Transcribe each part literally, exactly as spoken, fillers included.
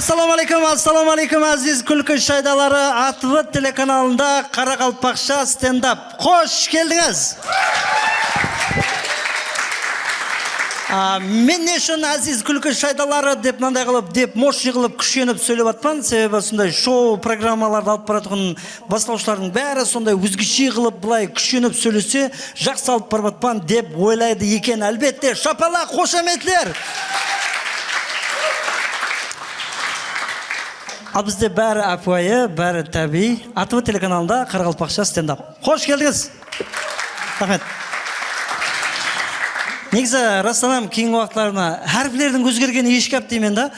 Assalawma áleykum, assalawma áleykum, áziz kúlki shaydaları. A T V telekanalında qaraqalpaqsha stendap. Xosh keldińiz. A, men ne ushın áziz kúlki shaydaları dep mınanday qılıp dep mosh jıǵılıp kúshenip sóylep atpan? Sebebi usınday shou programmalardı alıp baratuǵın baslawshılardıń bári sonday ózgeshe qılıp bılay kúshenip sóylese, jaqsı alıp barıp atpan dep oylaydı eken, álbette. Shapalaq, xoshametler! Al bizde bári ápiwayı, bári tábiyiy. A T V telekanalında qaraqalpaqsha stendap. Xosh keldińiz! Raxmet. Negizi, rastan hám, keyingi waqıtlarına háriplerdiń ózgergeni hesh gáp deymen da.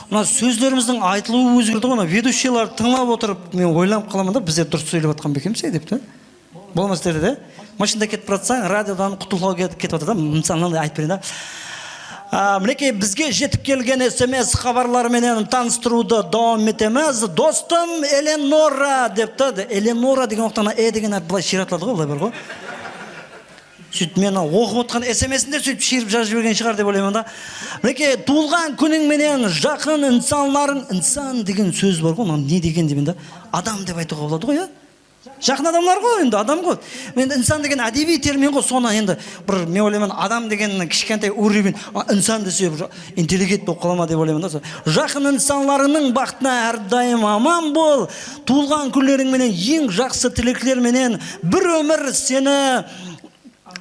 Mına sózlerimizdiń aytılıwı ózgerdi ǵoy, mına vedushiylardı tıńlap otırıp, men oylanıp qalaman da, bizler durıs sóylep atqan bekenbiz dep te. Bolmasa dedi de. Mashinada ketip baratsań, radiodan qutlıqlaw ket-, ketip atır da, mısalı, mınanday aytıp bereyin da. A, minekey, bizge jetip kelgen S M S xabarlar menen tanıstırıwdı dawam etemiz. Dostım Eleonora depti. Eleonora degen waqıtta mına E degen hárip bılay shıyratıladı ǵoy, bılay bar ǵoy. Sóytip, men oqıp otırǵan S M S'inde sóytip shıyırıp jazıp jibergen shıǵar dep oylayman da. Minekey, tuwılǵan kúniń menen, jaqın insanlarıń, insan degen sóz bar ǵoy, mınaw ne degen deymen da. Adam dep aytıwǵa boladı ǵoy, ya? Jaqın adamlar ǵoy, endi adam ǵoy. Endi insan degen ádebiy termin ǵoy, sonı endi bir, men oylayman, adam degen kishkentay уровень, a, insan dese bir intelligent bolıp qala ma dep oylayman da. Jaqın insanlarınıń baxtına hár dayım aman bol. Tuwılǵan kúnleriń menen eń jaqsı tilekler menen bir ómir seni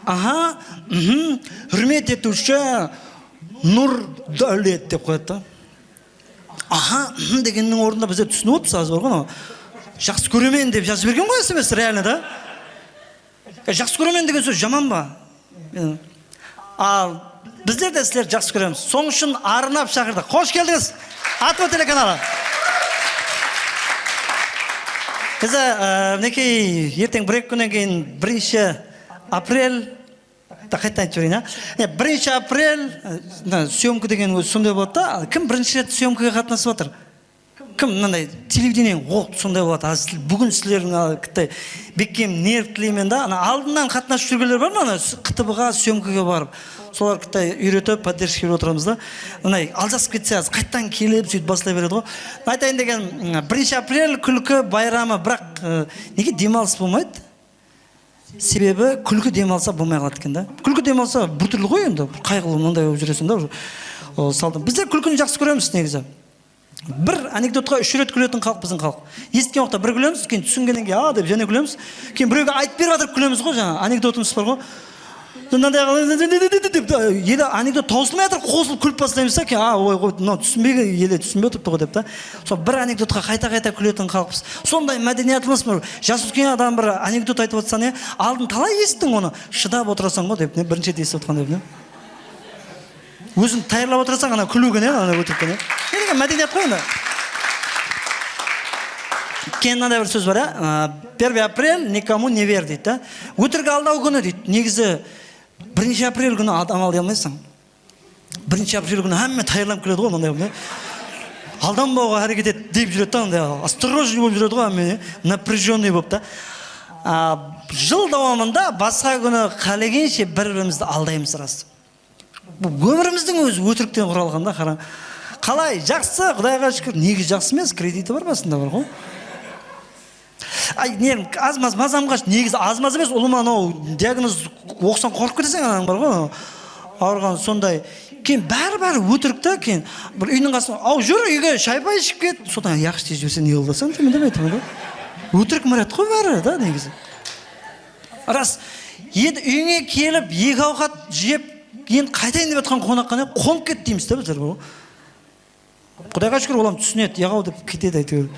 Aha, mhm, húrmet etiwshi Nurdáwlet dep qoyadı da. Aha, mhm degenniń ornında bizler túsinip otırmız, házir bar ǵoy, anaw, jaqsı kóremen dep jazıp jibergen ǵoy S M S, realno da. E, jaqsı kóremen degen sóz jaman ba? E, al, bizler de sizlerdi jaqsı kóremiz. Sonıń ushın arnap shaqırdıq. Xosh keldińiz, A T V telekanalı. Bize, e, minekey, erteń bir-eki kúnnen keyin birinshi aprel, da, qaytadan aytıp jibereyin, a. E, birinshi aprel, e, mına, syomka degen ózi sonday boladı da. Kim birinshi ret syomkaǵa qatnasıp atır? Kim mınanday televidenieni oqıp sonday boladı? Házir siz, búgin sizlerdiń, a, kitay bekkem nerv tileymen da. Ana, aldınnan qatnasıp júrgenler bar ma, ana, s-, Q T B ǵa syomkaǵa barıp. Solar kitay úyretip, поддержка berip otıramız da. Mınanday aljasıp ketse, házir qaytadan kelip, sóytip baslay beredi ǵoy. Aytayın degen, m, birinshi aprel kúlki bayramı, biraq, e, nege dem alıs bolmaydı? Sebebi kúlki dem alsa bolmay qaladı eken da. Kúlki dem alsa bir túrli ǵoy endi, bir qayǵılı mınanday bolıp júreseń da, bir, o, saldım. Bizler kúlkini jaqsı kóremiz negizi. Bir anekdotqa úsh ret kúletin xalıq biziń xalıq. Esitken waqıtta bir kúlemiz, keyin túsingennen keyin, a, dep jáne kúlemiz. Keyin birewge aytıp berip atırıp kúlemiz ǵoy, jańa anekdotımız bar ǵoy. Mınanday qılıp, dep, ele anekdot tawsılmay atır, qosılıp kúlip baslaymız da, keyin, a, oy, qoy, mınaw túsinbey, ele túsinbey otırıptı ǵoy dep ta. Sol bir anekdotqa qayta-qayta kúletin xalıqpız. Sonday mádeniyatımız bar. Jas úlken adam bir anekdot aytıp otırsa, ne, aldın talay esittiń onı, shıdap otırasań ǵoy dep, ne, birinshi ret esitip otqan dep, ne. Óziń tayarlap otırasań, ana kúliwge, ne, ana ótirip, ne. Ne degen mádeniyat ǵoy endi. Keyin mınaday bir sóz bar, ya, a, первый апрель никому не верь deydi da. Ótirik aldaw kúni deydi. Negizi birinshi aprel kúni adam alday almaysań. Birinshi aprel kúni hámme tayarlanıp keledi ǵoy, mınday, mınday. Aldanbawǵa háreket et dep júredi da, mınday, осторожный bolıp júredi ǵoy, hámme напряжённый bolıp ta. A, jıl dawamında basqa kúni qálegenshe bir-birimizdi aldaymız, ras. Bul ómirimizdiń ózi ótirikten quralǵan da, qara. Qalay, jaqsı, Qudayǵa shúkir. Negizi jaqsı emes, krediti bar, basında bar ǵoy. Ay, ne, az-maz mazam qashıp, negizi az-maz emes, ulıwma anaw diagnoz oqısań qorqıp keteseń, anań bar ǵoy, anaw awırǵan sonday. Keyin bári-bári ótirik ta, keyin bir úydiń qasına, aw, júr, úyge shay-pay iship ket. Sodan yaqshı tez jiberse ne qılasań, deymen, demeydi ǵoy. Ótirik márát ǵoy bári da, negizi. Ras, endi úyińe kelip, eki awqat jep, endi qaytayın dep atqan qonaqqa ne, qonıp ket deymiz da bizler, bar ǵoy. Qudayǵa shúkir, olam túsinedi, yaǵaw dep ketedi áytewir.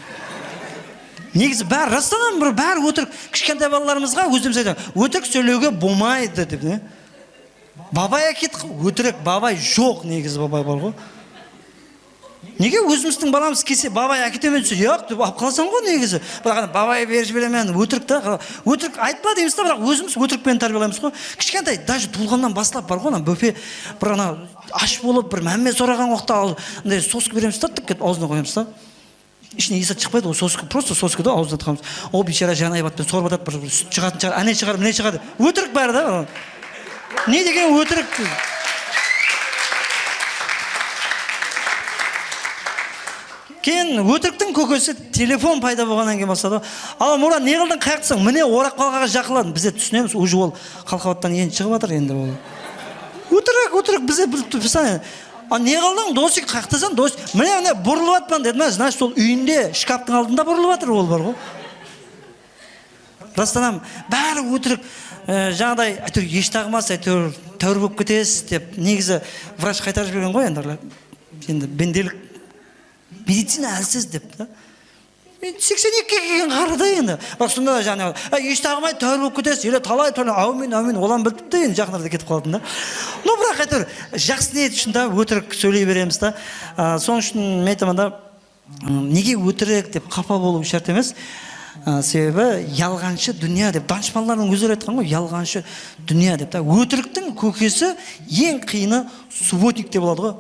Negizi bári, rastan hám bir bári ótirik. Kishkentay balalarımızǵa ózimiz aytamız, ótirik sóylewge bolmaydı dep, ne? Babay áket, ótirik, babay joq, negizi babay bar ǵoy. Nege ózimizdiń balamız kelse, babay áketemen dese, yaq dep alıp qalasań ǵoy negizi. Biraq ana babay berip jiberemen, ótirik ta, ótirik aytpa deymiz da, biraq ózimiz ótirik penen tárbiyalaymız ǵoy. Kishkentay, даже tuwılǵannan baslap bar ǵoy, ana bópe, bir ana ash bolıp, bir mámme soraǵan waqıtta al, mınday soski beremiz da, tık etip awzına qoyamız da. Ishinen iyisi shıqpaydı ǵoy, soski, просто soski da awzına tıqamız. O biyshara janı aybatpen sorıp atadı, bir, bir sút shıǵatın shıǵar, áne shıǵar, mine shıǵar dep. Ótirik bári da. Ne degen ótirik. Keyin ótiriktiń kókesi telefon payda bolǵannan keyin basladı. Al, Murat, ne qıldıń, qayaqtasań? Mine, oraq qalqaǵa jaqınladım. Bizler túsinemiz, uje ol qalqabattan endi shıǵıp atır endi ol. Ótirik, ótirik, bizler bilip turmız. A, ne qıldıń, Dosik, qayaqtasań, Dosik? Mine, mine, burılıp atpan, dedim. Значит, ol úyinde, shkaftıń aldında burılıp atır, ol bar ǵoy. Rastan hám, bári ótirik, e, jańaday, áytewir, eshit aǵımas, áytewir, táwir bolıp ketesiz, dep, negizi vrach qaytarıp jibergen ǵoy, endi, endi bendelik, medicina hálsiz, dep, da. Men seksen ekige kelgen qarı da endi. Biraq sonda da, jańaday, "Áy, eshit aǵımay, táwir bolıp ketesiz", ele talay, talay, "Áwmin, áwmin", ol hám bilipti, endi jaqınlarda ketip qalatın da. No, biraq, áytewir, jaqsı niyet ushın da ótirik sóyley beremiz da. A, sonıń ushın men aytaman da, Nege ótirik dep qapa bolıw shárt emes. Á, sebebi yalǵanshı dúnya dep, danıshpanlardıń ózleri aytqan ǵoy, yalǵanshı dúnya dep ta. Ótiriktiń kókesi eń qıyını subotnikte boladı ǵoy.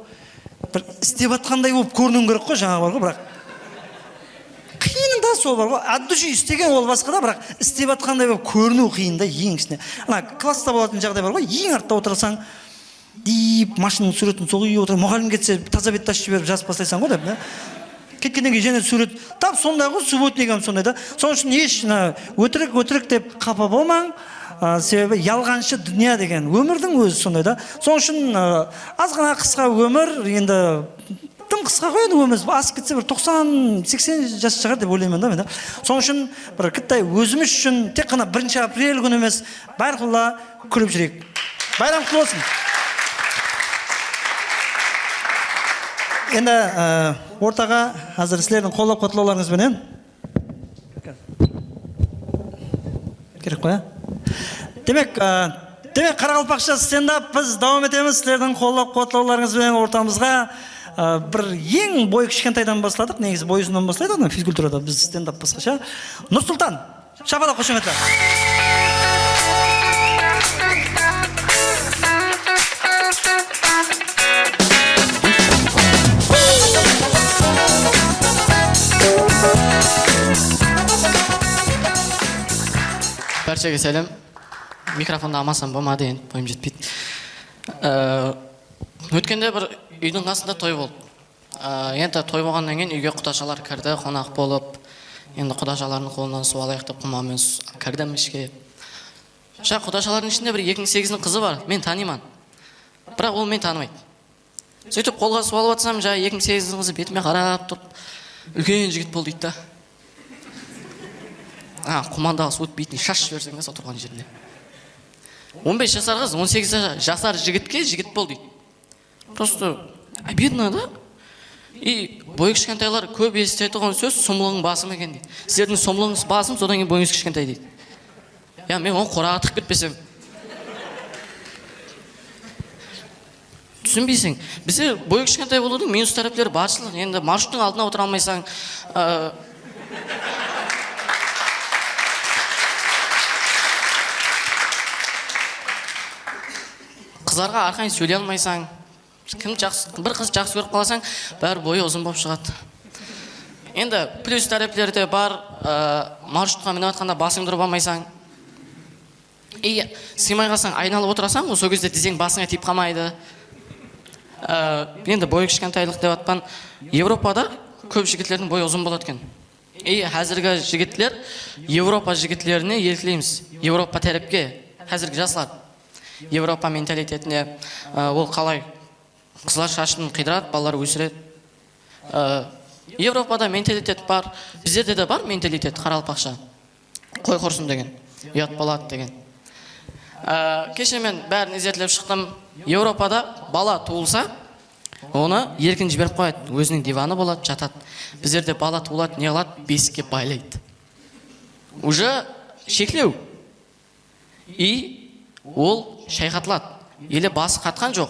Bir islep atqanday bolıp kóriniwiń kerek ǵoy, jańaǵı bar ǵoy, biraq qıyını da sol bar ǵoy. От души islegen ol basqa da, biraq islep atqanday bolıp kóriniw qıyın da, eń ishine. Ana, klassta bolatuǵın jaǵday bar ǵoy, eń artta otırasań, deyip, mashinanıń súwretin soǵıp otırıp, muǵallim ketse, taza betdi ashıp jiberip, jazıp baslaysań ǵoy dep, ne? Ketkennen keyin jáne súwret, tap sonday ǵoy, subotnik hám sonday da. Sonıń ushın hesh, mına, ótirik, ótirik dep qapa bolmań. A, sebebi yalǵanshı dúnya degen ómirdiń ózi sonday da. Sonıń ushın, a, azǵana qısqa ómir, endi, dım qısqa ǵoy endi ómirimiz. Asıp ketse bir toqsan, seksen jas shıǵar dep oylayman da men de. Sonıń ushın bir kittay ózimiz ushın tek ǵana birinshi aprel kúni emes, bárqulla kúlip júreyik. Bayram qutlı bolsın. Endi, e, ortaǵa házir sizlerdiń qollap-quwatlawlarıńız benen. Kerek ǵoy, á? Demek, e, demek, qaraqalpaqsha stendap biz dawam etemiz. Sizlerdiń qollap-quwatlawlarıńız benen ortamızǵa, e, bir eń boyı kishkentaydan basladıq. Negizi boy uzınnan baslaydı ǵoy, fizkulturada biz stendap basqasha. Nursultan. Shapalaq, xoshametler. Bárshege sálem. Mikrofondı almasam bolmadı, endi boyım jetpeydi. Ee, ótkende bir úydiń qasında toy boldı. Á, endi toy bolǵannan keyin úyge qudashalar kirdi, qonaq bolıp. Endi qudashalardıń qolınan suw alayıq dep, qumamen s-, kirdim ishke. Sha qudashalardıń ishinde bir eki mıń segiz qızı bar, men tanıyman. Biraq ol meni tanımaydı. Sóytip qolǵa suw alıp atsam, jaǵı eki mıń segiz qızı betime qarap turıp, úlken jigit bol deydi da. A, qumandaǵı suwdı beytine shashıp jiberseń de, sol turǵan jerinde. On bes jasar qız on segiz jasar jigitke jigit bol deydi. Prosto обидно da. И boyı kishkentaylar kóp esitetuǵın sóz, sumlıǵıń basım eken deydi. Sizlerdiń sumlıǵıńız basım, sodan keyin boyıńız kishkentay deydi. Ya, men onı qoraǵa tıǵıp ketpesem. Túsinbeyseń. Bizde boyı kishkentay bolıwdıń minus tárepleri barshılıq. Endi marshruttın aldına otıra almaysań. Aa, qızlarǵa arqayın sóyley almaysań. Kim jaqsı, bir qız jaqsı kórip qalasań, bári boyı uzın bolıp shıǵadı. Endi plyus tárepleri de bar, aa, marshrutqa minip atqanda basıńdı urıp almaysań. I sıymay qalsań, aynalıp otırasań ǵoy, sol gezde dizeń basıńa tiyip qalmaydı. Aa, endi boyı kishkentaylıq dep atpan. Evropada kóp jigitlerdiń boyı uzın boladı eken. I házirgi jigitler Evropa jigitlerine elkleymiz. Evropa tárepke, házirgi jaslar. Evropa mentalitetine, aa, ol qalay? Qızlar shashın qıydıradı, balalar ósiredi. Aa, Evropada mentalitet bar, bizlerde de bar mentalitet qaraqalpaqsha. Qoy qursın degen, uyat boladı degen. Aa, keshe men bárin izertlep shıqtım. Evropada bala tuwılsa, onı erkin jiberip qoyadı, óziniń divanı boladı, jatadı. Bizlerde bala tuwıladı, ne qıladı? Besikke baylaydı. Уже sheklew. I ol shayqatıladı. Ele bası qatqan joq.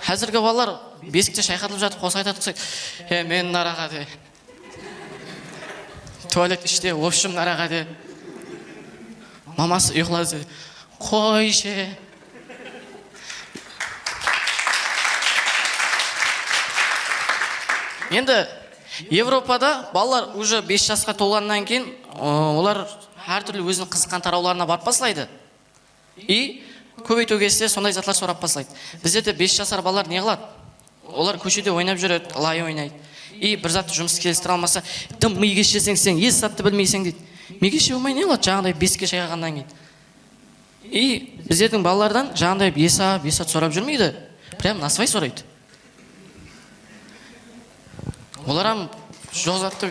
Házirgi balalar besikte shayqatılıp jatıp qosıq aytadı uqsaydı. He, men mına araǵa de. Tualet ishte, в общем, mına araǵa de. Maması uyıqladı. Qoyshı. Endi Evropada balalar уже bes jasqa tolǵannan keyin, o, olar hár túrli óziniń qızıqqan tarawlarına barıp baslaydı. I kóbeytiwge iste sonday zatlar sorap baslaydı. Bizlerde bes jasar balalar ne qıladı? Olar kóshede oynap júredi, ılay oynaydı. I bir zattı jumıs kelistire almasa, "Dım miyge isheseń sen, hesh zattı bilmeyseń," deydi. Miyge ishe bolmay ne qıladı, jańaday besikke shayǵaǵannan keyin. I bizlerdiń balalardan jańaday esap, esap sorap júrmeydi. Прям насыбай soraydı. Olar hám joq zattı,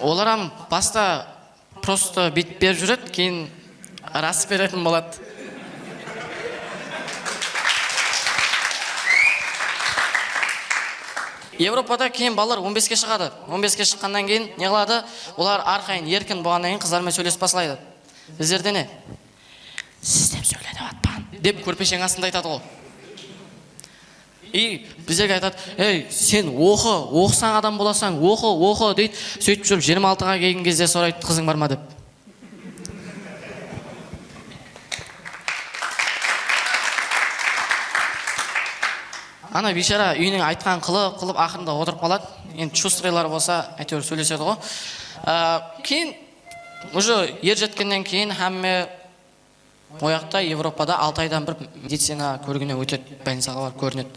olar hám basta просто búytip berip júredi, keyin ras beretin boladı. Evropada keyin balalar on beske shıǵadı. On beske shıqqannan keyin ne qıladı? Olar arqayın erkin bolǵannan keyin qızlar menen sóylesip baslaydı. Bizlerde ne? "Siz dep sóyle dep atpan," dep kórpesheń astında aytadı ǵo. I bizlerge aytadı, "Ey, sen oqı, oqısań adam bolasań, oqı, oqı," deydi. Sóytip júrip jigirma altıǵa kelgen gezde soraydı, "Qızıń bar ma?" dep. Ana biyshara úyiniń aytqanın qılıp, qılıp, aqırında otırıp qaladı. Endi shustrıylar bolsa, áytewir sóylesedi ǵo. Á, keyin, уже er jetkennen keyin hámme oyaqta Evropada altı aydan bir medicina kórigine ótedi, больницаǵa barıp kórinedi.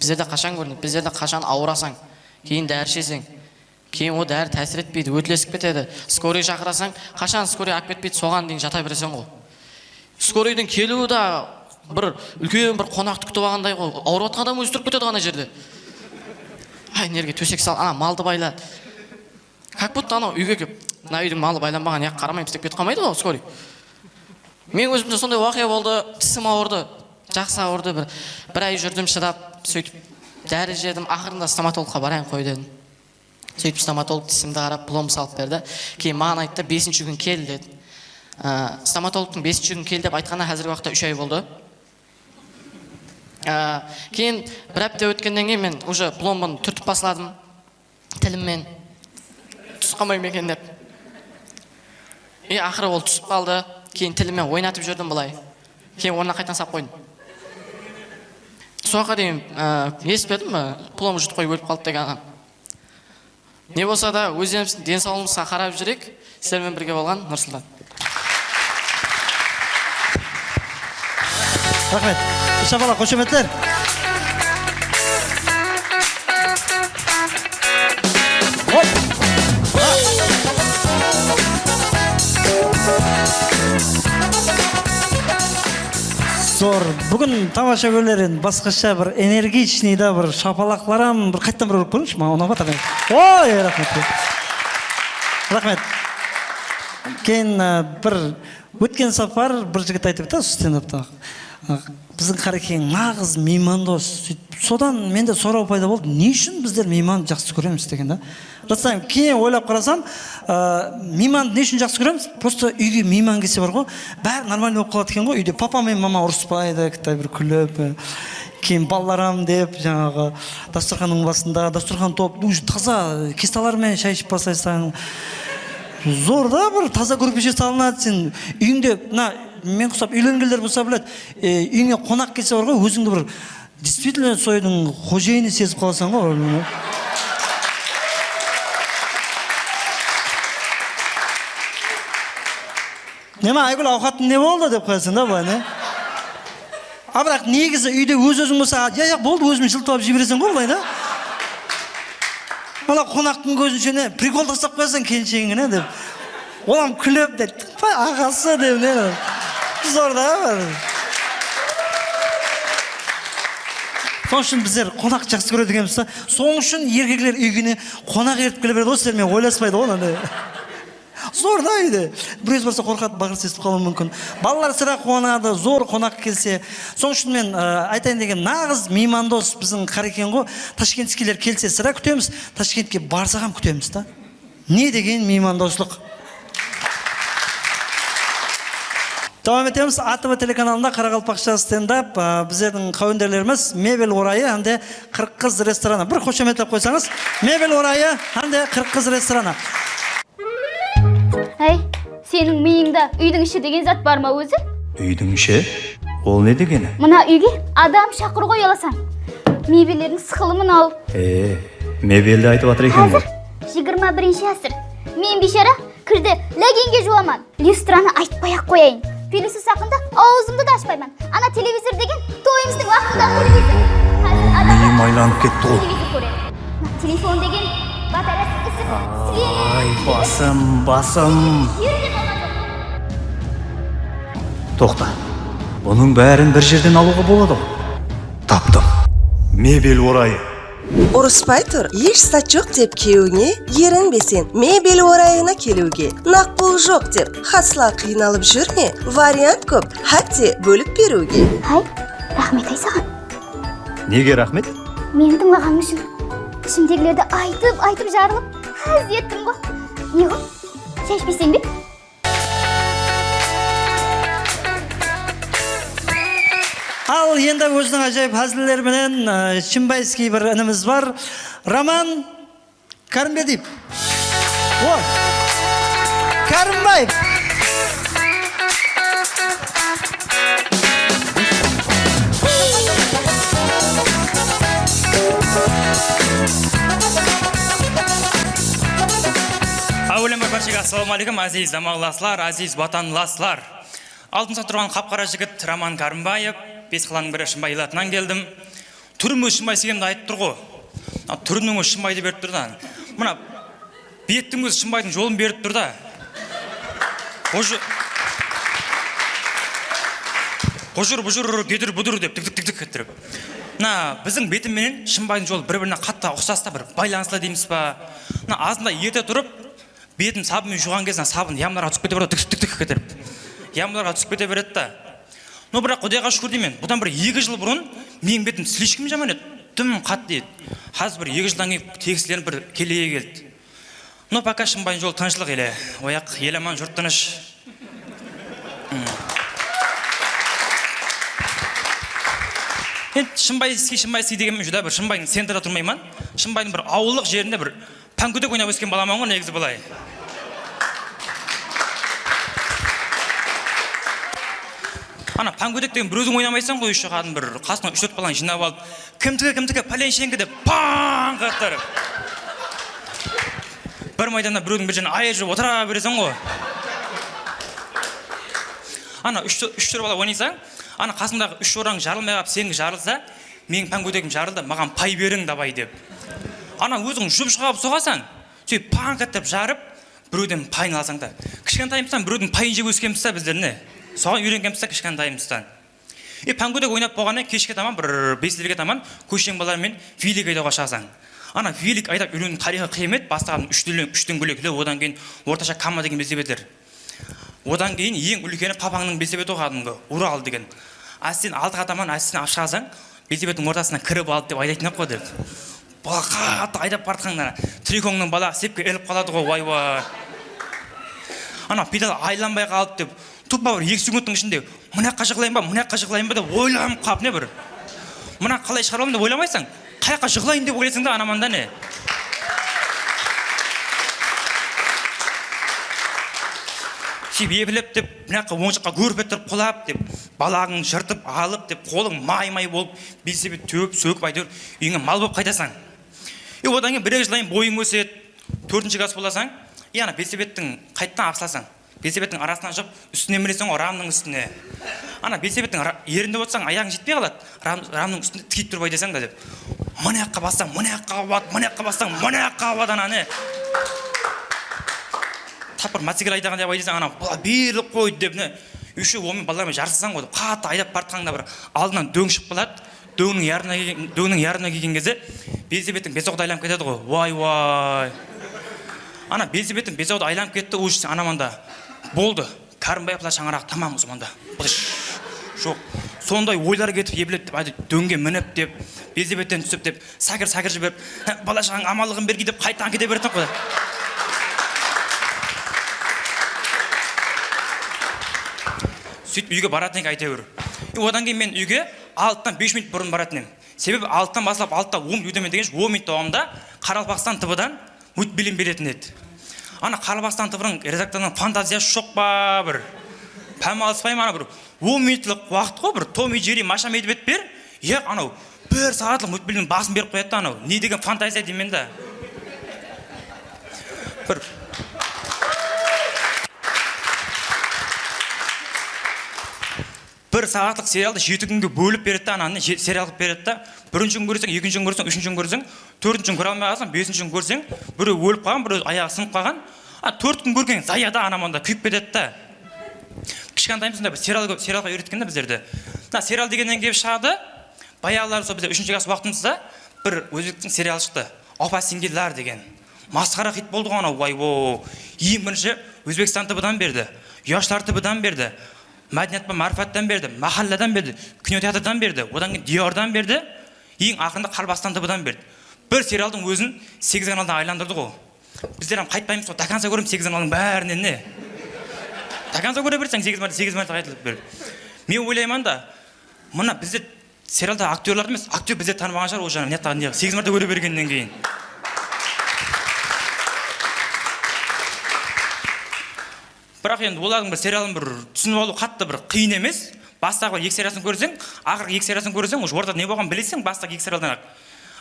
Bizlerde qashan kórinedi? Bizlerde qashan awırasań, keyin dári isheseń. Keyin o dári tásir etpeydi, ótlesip ketedi. Skoriy shaqırasań, qashan skoriy alıp ketpeydi, soǵan deyin jata bereseń ǵo. Skoriydiń keliwi da bir úlken bir qonaqtı kútip alǵanday ǵo. Awırıp atırǵan adam ózi turıp ketedi ǵo ana jerde. Ay, nerge tósek sal, ana maldı bayla. Как будто anaw úyge kelip, mına úydiń malı baylanbaǵan, yaq qaramayın, dep ketip qalmaydı ǵo skoriy. Men ózimde sonday waqıya boldı, tisim awırdı, jaqsı awırdı, bir, bir ay júrdim shıdap, sóytip dári jedim, aqırında stomatologqa barayın qoy dedim. Sóytip stomatolog tisimdi qarap, plomba salıp berdi. Keyin maǵan ayttı, besinshi kún kel dedi. Á, stomatologtıń besinshi kún kel dep aytqanına házirgi waqıtta úsh ay boldı. Á, keyin bir hápte ótkennen keyin men уже plombanı túrtip basladım. Tilimmen túsip qalmay ma eken dep. E, aqırı ol túsip qaldı. Keyin tilimmen oynatıp júrdim bılay. Keyin ornına qaytan salıp qoydım. Soǵan deyin, e, esitpedim, e, plom jutıp qoyıp ólip qaldı degen adam. Ne bolsa da, ózlerimizdiń densawlıǵımızǵa qarap júreyik. Sizler menen birge bolǵan Nursultan. Raxmet. Shapalaq, xoshametler. Oy! Zor. Búgin tamashagóyler endi basqasha bir energichnıy da bir shapalaqlar hám bir qayttan bir urıp kórińshi, maǵan unap atır. Oy, raxmet. Raxmet. Keyin, e, bir ótken sapar bir jigit aytıp edi stendapta. Biziń Qarekeń naǵız miymandos. Sóytip, sodan mende soraw payda boldı, ne ushın bizler miymandı jaqsı kóremiz degen da. Rastan, keyin oylap qarasam, a, miymandı ne ushın jaqsı kóremiz? Prosto úyge miyman kelse bar ǵo, bári normalnıy bolıp qaladı eken ǵo, úyde papa menen mama urıspaydı, kitay bir kúlip, e, keyin balalar hám dep, jańaǵı, dasturxannıń basında, dasturxan top, уже taza kestalar menen shay iship baslaysań. Zor da, bir taza kórpeshe salınadı, sen úyińde, mına, men qusap úylengenler bolsa biledi, e, úyińe qonaq kelse bar ǵo, ózińdi bir действительно sol úydiń xojeyini sezip qalasań ǵo. Neme, Aygúl, awqatıń ne boldı dep qoyasań da bılay, ne? A, biraq negizi úyde óz-óziń bolsa, ya, ya, boldı, ózim jıltılap jibereseń ǵo bılay da. Ana qonaqtıń kózinshe ne, prikol taslap qoyasań kelinshegine dep. Ol hám kúlip de, "Pay, aǵası," dep, ne? Zor da bir. Sonıń ushın bizler qonaq jaqsı kóredi ekenbiz da. Sonıń ushın erkekler úyine qonaq ertip kele beredi ǵoy, sizler menen oylaspaydı ǵoy, mınanday. Zor da úyde. Birewsi barsa qorqadı, baqırıs esitip qalıwı múmkin. Balalar sirá quwanadı, zor qonaq kelse. Sonıń ushın men, ı, aytayın degen, naǵız miymandos biziń Qarekeń ǵo. Tashkentskiyler kelse sirá kútemiz, Tashkentke barsa hám kútemiz da. Ne degen miymandoslıq. Dawam etemiz. A T V telekanalında Qaraqalpaqsha stendap, ı, bizlerdiń qáwenderlerimiz Mebel orayı hám de Qırq qız restoranı. Bir xoshametlep qoysańız. Mebel orayı hám de Qırq qız restoranı. Áy, seniń mıyıńda úydiń ishi degen zat bar ma ózi? Úydiń ishi? Ol ne degeni? Mına úyge adam shaqırıwǵa uyalasań. Mebelleriń sıqılı mınaw. E, mebeldi aytıp atır eken ǵoy. Házir jigirma birinshi ásir. Men biyshara kirdi lágenge juwaman. Lyustranı aytpay-aq qoyayın. Pelyusız haqqında awzımdı da ashpayman. Ana, televizor degen toyımızdıń waqtındaǵı televizor. Házir adamlar miyim aylanıp ketti ǵoy. Televizor kóredi. Mına, telefon degen batareyası isip, ay, basım, basım. Jerde qalǵan joq. Toqta. Bunıń bárin bir jerden alıwǵa boladı ǵoy. Taptım. Mebel orayı. Urıspay tur, hesh zat joq dep kewine erinbesen, mebel orayına keliwge. Naq pul joq dep, hasla qıynalıp júrme, variant kóp, hátte bólip beriwge. Hay, raxmet-ay saǵan. Nege raxmet? Meni tıńlaǵanıń ushın. Ishimdegilerdi aytıp, aytıp jarılıp, ház ettim ǵo. Ne ǵo? Shay ishpeyseń be? Al, endi óziniń ájayıp házilleri menen, e, shimbayskiy bir inimiz bar. Roman Kárimbediyev. Oy. Kárimbaev. Áwelem bárshege assalawma áleykum, áziz zamanlaslar, áziz watanlaslar. Aldımızda turǵan qap-qara jigit Roman Kárimbaev, Bes qalanıń biri Shımbay elatınan keldim. Túrim ózi Shımbay isegemdi aytıp tur ǵo. A, túrimniń ózi Shımbaydı berip tur da. Mına, bettiń ózi Shımbaydıń jolın berip tur da. Bujır, bujır, bujır, gedir, budır dep, dik, dik, dik, dik ettirip. Mına, biziń betim menen Shımbaydıń jolı bir-birine qattı uqsas ta, bir baylanıslı deymiz ba. Mına, azında erte turıp, betin sabın menen juwǵan gezinde sabın yamlarǵa túsip kete beredi, dik, dik, dik ettirip. Yamlarǵa túsip kete beredi da. No, biraq Qudayǵa shúkir deymen, budan bir eki jıl burın meniń betim slishkim jaman edi, dım qattı edi. Házir bir eki jıldan keyin tegislenip bir keleye keldi. No, poka Shımbaydıń jolı tınıshlıq ele, oyaq el aman, jurt tınısh. Hmm. Endi Shımbayskiy, Shımbayskiy degenim júdá bir Shımbaydıń centrida turmayman. Shımbaydıń bir awıllıq jerinde bir pánkúdek oynap ósken balaman ǵoy negizi bılay. Ana, pánkúdek degen bir óziń oynamaysań ǵoy, еще qádimgi bir qasıńa úsh-tórt balanı jıynap alıp, kimdiki, kimdiki, pálenshenińki dep, pańq ettirip. Bir maydanda birewdiń bir jerinen ayırıp otıra bereseń ǵoy. Ana, úsh-tórt bala oynaysań, ana, qasıńdaǵı úsh jorań jarılmay qalıp, senińki jarılsa, meniń pánkúdegim jarıldı, maǵan pay beriń, davay, dep. Ana, óziń jup jıǵap soǵasań, sóytip pańq ettep jarıp, birewden payın alasań da. Kishkentayımızdan birewdiń payın jep óskenbiz da bizler, ne? Soǵan úyrengenbiz da kishkentayımızdan. E, pánkúdek oynap bolǵannan keshke taman, bir beslerge taman kósheniń balaları menen velik aydawǵa shıǵasań. Ana, velik aydap úyreniwdiń tariyxı qıyın edi, bastaǵı úsh dóńgólek, úsh dóńgólek, odan keyin ortasha kama degen velosipedler. Odan keyin eń úlkeni papańnıń velosipedi ǵo, qádimgi Ural degen. Ásten aldıǵa taman ásten alıp shıǵasań, velosipedtiń ortasına kirip aldı dep aydaytın aq ǵo dep. Bala qattı aydap baratqanda, trikońnıń balaǵı sepke ilinip qaladı ǵo, way-way. Ana, pedal aylanbay qaldı dep, tuppa bir eki sekundtıń ishinde mına jaqqa jıǵılayın ba, mına jaqqa jıǵılayın ba dep oylanıp qalıp, ne bir, mına qalay shıǵarıp alayın dep oylamaysań. Qayaqqa jıǵılayın dep oylaysań da, anamanda ne. Sóytip eplep dep, mına jaqqa, oń jaqqa gúrp ettirip qulap dep, balaǵıń jırtıp alıp dep, qolıń may-may bolıp, velosiped tewip, sókip, áytewir, úyińe mal bolıp qaytasań. E, odan keyin bir-eki jıldan keyin boyıń ósedi, tórtinshi klass bolasań, e, ana, velosipedtiń qaytadan apsılasań. Velosipedtiń arasınan shıǵıp, ústine mineseń ǵo, ramnıń ústine. Ana, velosipedtiń ra-, erinde otsań, ayaǵıń jetpey qaladı. Ram-, ramnıń ústinde tikeyip turıp aytasań da dep. Mına jaqqa bassań, mına jaqqa awadı, mına jaqqa bassań, mına jaqqa awadı, ana, ne. Tap bir motocikl aydaǵan dep aytasań, ana, bala berilip qoydı dep, ne. Úshew onmen balalar menen jarısasań ǵo dep, qattı aydap baratqanda bir aldınan dóń shıǵıp qaladı. Dóńniń yarımına kelgen, dóńniń yarımına kelgen gezde velosipedtiń pesoqtı aylanıp ketedi ǵo. Way-way. Ana, velosipedtiń pesoqtı aylanıp ketti, uj, anamanda. Boldı. Kárimbaevlar shańaraǵı tamam usmanda. Bıdış. Joq. Sonday oylar ketip, eplep dep, áyde, dóńge minip dep, velosipedten túsip dep, sakir-sakir jiberip, "Há, bala-shaǵań amanlıǵın bergey," dep qaytadan kete beretuǵın ǵoy. Sóytip úyge baratın edi áytewir. E, odan keyin men úyge altıdan bes minut burın baratın edim. Sebebi altıdan baslap, altıda on minut ótemen degenshe, on minut dawamında Qaraqalpaqstan TVdan multfilm beretin edi. Ana, Qaraqalpaqstan TVnıń redaktorınıń fantaziyası joq pa bir? Pám alıspay ma, ana, bir on minutlıq waqıt ǵoy, bir Tom и Jerri, Masha Medved ber, yaq, anaw bir saatlıq multfilmniń basın berip qoyadı da, anaw ne degen fantaziya deymen da. Bir, Saǵatlıq serialdı jeti kúnge bólip beredi de, ananı je-, serial qılıp beredi de. Birinshi kún kórseń, ekinshi kún kórseń, úshinshi kún kórseń, tórtinshi kún kóre almay qalsań, besinshi kún kórseń, birew ólip qalǵan, birew ayaǵı sınıp qalǵan. A, tórt kún kórgen zaya da, ana mında kúyip ketedi de. Kishkentayımızda bir serial kó-, serialǵa úyretken de bizlerdi. Mına serial degennen kelip shıǵadı. Bayaǵıları sol bizler úshinshi klass waqtımızda bir ózbektiń serialı shıqtı. Opa-singillar degen. Masqara xit boldı ǵo anaw, way-wo. Eń birinshi Ózbekstan TVdan berdi. Yoshlar TVdan berdi. Mádeniyat pa ma'rifattan berdi. Mahalladan berdi. Kinoteatrdan berdi. Odan keyin Diyordan berdi. Eń aqırında Qarabaqstan TVdan berdi. Bir serialdıń ózin segiz kanaldan aylandırdı ǵo. Bizler hám qaytpaymız ǵo, до конца kóremiz segiz kanaldıń bárinen ne. До конца kóre berseń, segiz márte, segiz márte qaytılıp berip. Men oylayman da, mına bizde serialda aktyorlar emes, aktyor bizlerdi tanımaǵan shıǵar, ol jaǵın, ne, segiz márte kóre bergennen keyin. Biraq endi olardıń bir serialın bir túsinip alıw qattı bir qıyın emes. Bastaǵı bir eki serialsın kórseń, aqırǵı eki serialsın kórseń, уже ortada ne bolǵanın bileseń, bastaǵı eki serialdan-aq.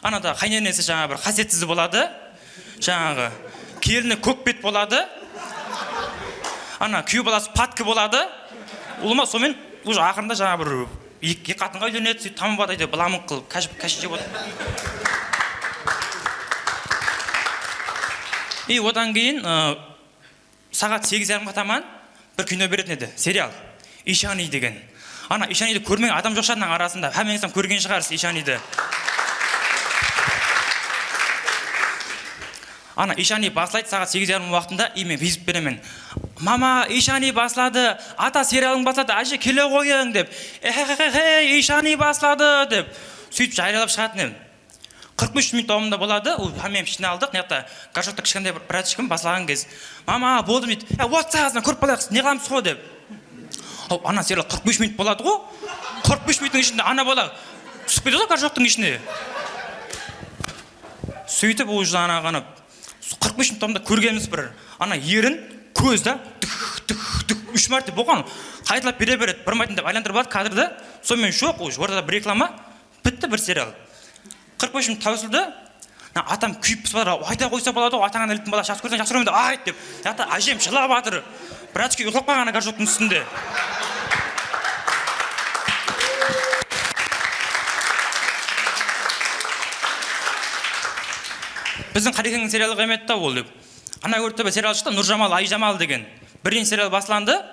Anada qáynenesi jańaǵı bir qásiyetsiz boladı. Jańaǵı kelini kókbet boladı. Ana kúyew balası padki boladı. Ulıwma, sonıman уже aqırında jańaǵı bir eki, eki qatınǵa úylenedi, sóytip tamam boladı, áytewir, bılamıq qılıp, kásh-, káshshe boladı. I odan keyin, ı, saǵat segiz yarımǵa taman bir kino beretin edi, serial. Ishani degen. Ana, Ishanidi kórmegen adam joq shıǵar mınanıń arasında. Hámmeńiz hám kórgen shıǵarsız Ishanidi. Ana, Ishani baslaydı saǵat segiz yarım waqtında, i men wizit beremen. "Mama, Ishani basladı! Ata, serialıń basladı! Áje, kele ǵoyıń!" dep. "Ehehehehey, Ishani basladı!" dep. Sóytip jayralıp shıǵatın edim. Qırq bes minut dawamında boladı, ol hámmemiz jıynaldıq, mıyaqta gorshokta kishkentay bir bratishkim baslaǵan kez. "Mama, boldı," deydi. "Ya, otsa azınan kórip qalayıq, ne qılamız ǵo," dep. Aw, ana serial qırq bes minut boladı ǵo. Qırq bes minuttıń ishinde ana bala túsip ketedi ǵo gorshoktıń ishine. Sóytip, ol jana ǵana qırq bes minut dawamında kórgenimiz bir ana erin kózdi tık, tık, tık úsh márte bolǵan. Qaytalap bere beredi, bir márte dep aylandırıp atır kadrdı. Sonıman joq, ol ortada bir reklama. Pitti bir serial. Qırq bes minut tawsıldı. Na, atam kúyip pısıp atır, ayta qoysa boladı ǵo, atańa nálittiń bala, jaqsı kórseń, jaqsı kóremen dep, ayt dep. Mıyaqta ájem jılap atır. Bratishka uyqılap qalǵan ana gorshoktıń ústinde. Biziń Qarekeńniń serialı ǵo em edi da ol dep. Ana kórdi de bir serial shıqtı, Nurjamal, Ayjamal degen. Birinshi serial baslandı.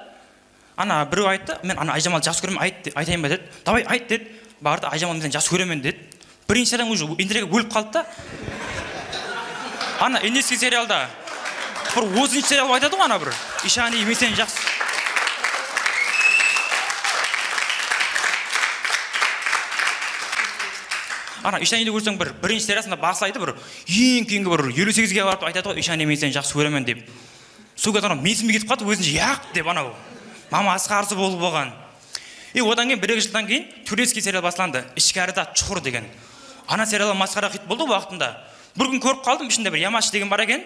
Ana birew ayttı, "Men ana Ayjamaldı jaqsı kóremen, ayt," de-, "aytayın ba?" dedi. "Davay, ayt," dedi. Bardı, "Ayjamal, men seni jaqsı kóremen," dedi. Birinshi adam уже intriga ólip qaldı da. Ana, indiyskiy serialda. Bir otızınshı serial aytadı ǵo ana bir. "Ishani, men seni jaqsı." Ana, Ishanidi kórseń bir, birinshi seriasında baslaydı bir, eń keyingi bir eliw segizge barıp aytadı ǵo, "Ishani, men seni jaqsı kóremen," dep. Sol kez anaw mensime ketip qaldı, ózinshi yaq dep anaw. Maması qarsı bolıp bolǵan. E, odan keyin bir-eki jıldan keyin turetskiy serial baslandı. Ishkarida chuqur degen. Ana serial masqara xit boldı waqtında. Bir kún kórip qaldım, ishinde bir Yamash degen bar eken.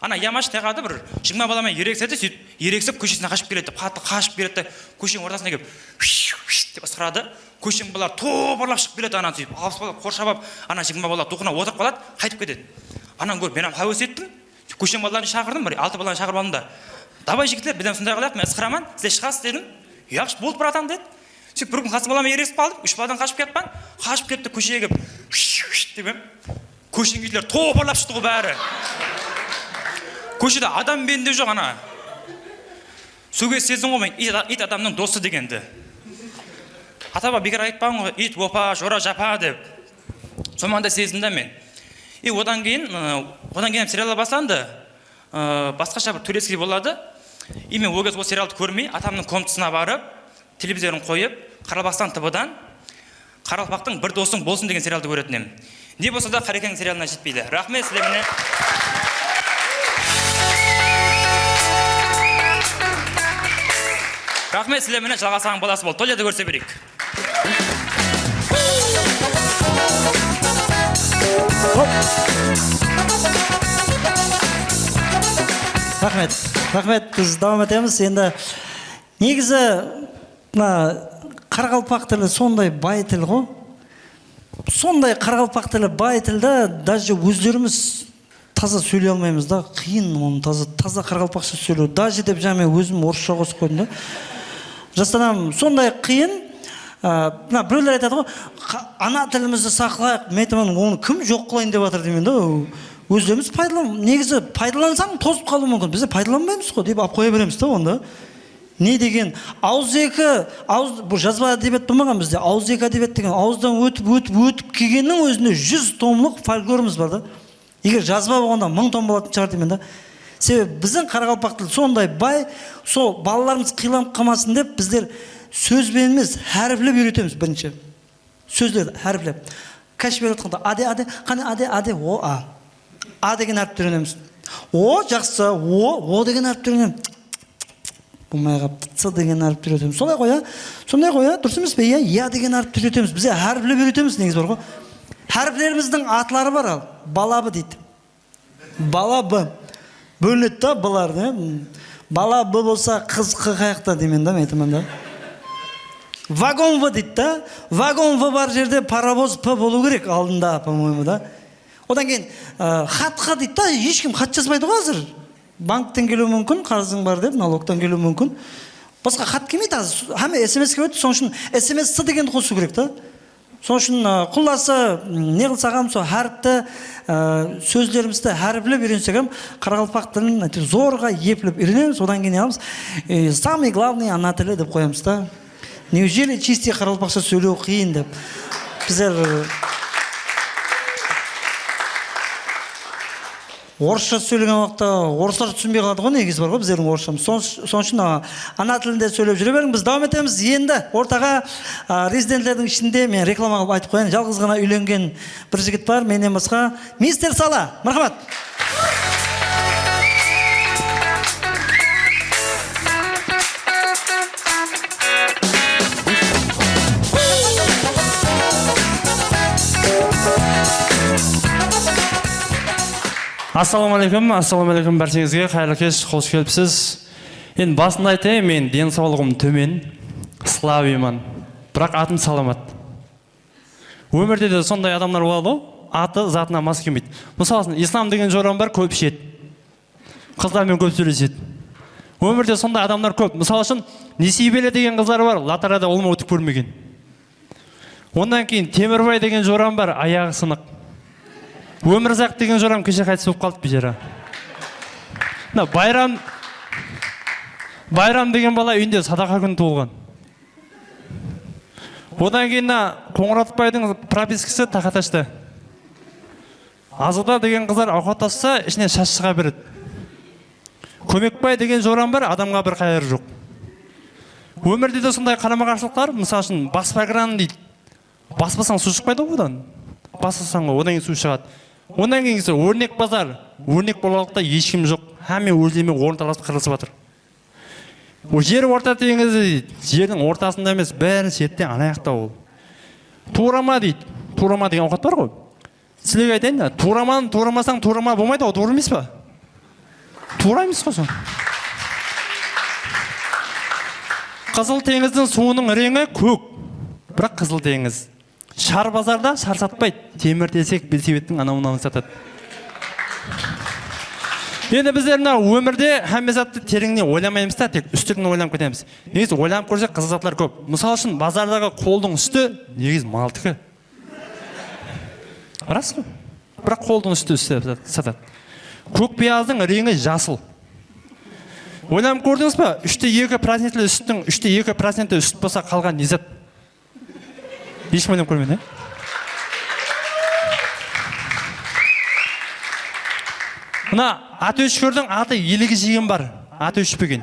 Ana Yamash ne qıladı, bir jigirma bala menen eregisedi, sóytip eregisip kóshesine qashıp keledi, qattı qashıp keledi de, kósheniń ortasına kelip, "Hush, hush," dep ısqıradı. Kósheniń balaları toparlap shıǵıp keledi, ana sóytip alpıs bala qorshap alıp, ana jigirma bala tuqına otırıp qaladı, qaytıp ketedi. Ananı kórip men hám háwes ettim. Kósheniń balaların shaqırdım, bir altı balanı shaqırıp aldım da. "Davay, jigitler, biz hám sonday qılayıq, men ısqıraman, sizler shıǵasız," dedim. "Yaqshı, boldı, bratan," dedi. Sóytip bir kún qasım balaman eregisip qaldım, úsh baladan qashıp kiyatpan, qashıp ketip kóshege kelip, "Hush, hush," dep. Kósheniń iytleri toparlap shıqtı ǵo bári. Kóshede adam bende joq ana. Sol kez sezdim ǵo men iyt, iyt adamnıń dosı degendi. Ata-baba bekar aytpaǵan ǵo, iyt opa, jora japa dep. Sonıń da sezdim da men. E, odan keyin, ı, odan keyin hám seriallar baslandı. I, basqasha bir turetskiy boladı. I men ol kez ol serialdı kórmey, atamnıń komnatasına barıp, televizorin qoyıp, Qaraqalpaqstan TVdan Qaraqalpaqtıń bir dosıń bolsın degen serialdı kóretin edim. Ne bolsa da, Qarekeńniń serialına jetpeydi. Raxmet sizler menen. Raxmet sizler menen, jalǵasaǵan bolası boldı. Toliyada kórse bereyik. Raxmet. Raxmet, biz dawam etemiz. Endi negizi mına qaraqalpaq tili sonday bay til ǵo. Sonday qaraqalpaq tili bay til da, даже ózlerimiz taza sóyley almaymız da, qıyın onı taza, taza qaraqalpaqsha sóylew. Даже dep jańa men ózim orıssha qosıp qoydım da. Jaslanam, sonday qıyın. A, mına birewler aytadı ǵoy, "Qa-, ana tilimizdi saqlayıq", men aytaman, "Onı kim joq qılayın dep atır?" deymen da. Ózlerimiz paydalan-, negizi paydalansań tozıp qalıwı múmkin. Bizler paydalanbaymız ǵoy dep alıp qoya beremiz da onda. Ne degen, awızeki, awız, bul jazba ádebiyat bolmaǵan bizde. Awızeki ádebiyat degen awızdan ótip, ótip, ótip kelgenniń ózinde júz tomlıq folklorımız bar da. Eger jazba bolǵanda mıń tom bolatın shıǵar deymen da. Sebebi biziń qaraqalpaq tili sonday bay, sol balalarımız qıylanıp qalmasın dep bizler sóz benen emes, háripler úyretemiz birinshi. Sózlerdi háripler. Kashif berip atqanda, ade, ade, qáne, ade, ade, o, a. A degen háripti úyrenemiz. O, jaqsı, o, o degen háripti úyrenemen. Bolmay qaptı. C degen háripti úyretemiz. Solay ǵoy, ya? Sonday ǵoy, ya? Durıs emes pe? Ya, ya degen háripti úyretemiz. Bize háripler úyretemiz, negizi bar ǵoy. Háriplerimizdiń atları bar al. Bala B deydi. Bala B. Bólinedi da bular, ne? Bala B bolsa qız Q qayaqta deymen da, men aytaman da. Vagon V deydi da. Vagon V bar jerde parovoz P bolıw kerek aldında, по-моему, da. Odan keyin, ı, xat Q deydi da, hesh kim xat jazbaydı ǵoy házir. Bankten keliwi múmkin, qarızıń bar dep, nalogtan keliwi múmkin. Basqa xat kelmeydi házir, hámme S M S keledi, sonıń ushın S M S C degendi qosıw kerek ta. Sonıń ushın, a, qullası, m, ne qılsaq hám sol háripti, a, sózlerimizdi háriplep úyrensek hám, qaraqalpaq tilin, áytewir, zorǵa eplep úyrenemiz, odan keyin ne qılamız? E, самый главный ana tili dep qoyamız da. Неужели чистый qaraqalpaqsha sóylew qıyın dep. Bizler, e, orıssha sóylegen waqıtta orıslar túsinbey qaladı ǵoy, negizi bar ǵoy bizlerdiń orısshamız. Son-, sonıń ushın, a, ana tilinde sóylep júre beriń. Biz dawam etemiz. Endi ortaǵa, a, rezidentlerdiń ishinde men reklama qılıp aytıp qoyayın. Jalǵız ǵana úylengen bir jigit bar, mennen basqa. Mister Sala, marhamat. Assalawma áleykum, assalawma áleykum, bársheń-izge qayırlı kesh, xosh kelipsiz. Endi basında aytayın, men densawlıǵım tómen, slabıyman, biraq atım salamat. Ómirde de sonday adamlar boladı ǵoy, atı zatına mas kelmeydi. Mısal ushın, Islam degen joram bar, kóp ishedi. Qızlar menen kóp sóylesedi. Ómirde sonday adamlar kóp. Mısal ushın, Nesiybeler degen qızlar bar, lotereyadan ulıwma ótip kórmegen. Onnan keyin Temirbay degen joram bar, ayaǵı sınıq. Ómirzaq degen joram keshe qaytıs bolıp qaldı, biyjara. Mına Bayram, Bayram degen bala úyinde sadaqa kúni tuwılǵan. Odan keyin mına Qońıratbaydıń propiskası Taqatashta. Azıda degen qızlar awqatlassa, ishinen shashı shıǵa beredi. Kómekbay degen joram bar, adamǵa bir qayırı joq. Ómirde de sonday qarama-qarsılıqlar, mısal ushın, baspa kran deydi. Baspasań, suw shıqpaydı ǵoy odan. Basasań ǵoy, odan keyin suw shıǵadı. Onnan keyin órnek bazar, órnek bolǵanlıqta hesh kim joq. Hámme ózleme orın talasıp qırılısıp atır. Ol jer Orta teńizde deydi. Jerdiń ortasında emes, birinshi shetten, ana jaqta ol. Tuwrama deydi. Tuwrama degen awqat bar ǵoy. Sizlerge aytayın da, tuwramanı tuwramasań, tuwrama bolmaydı ǵoy, tuwrı emes pa? Tuwra emes ǵoy sol. Qızıl teńizdiń suwınıń reńi kók. Biraq Qızıl teńiz. Shar bazarda shar satpaydı, temir tesek, belsebettiń anaw-mınawın satadı. Endi bizler mına ómirde hámme zattı tereńnen oylamaymız da, tek ústirinen oylanıp ketemiz. Negizi oylanıp kórsek, qızıq zatlar kóp. Mısal ushın, bazardaǵı qoldıń ústi negizi maltiki. Ras ǵoy. Biraq qoldıń ústi, ústi satadı. Kók piyazdıń reńi jasıl. Oylanıp kórdińiz ba? Úshte eki procentli ústtiń, úshte eki procenti úst bolsa, qalǵan ne zat? Hesh kim oylanıp kórmedi, e? Mına at óshkirdiń atı eligi jigim bar. Atı óshpegen.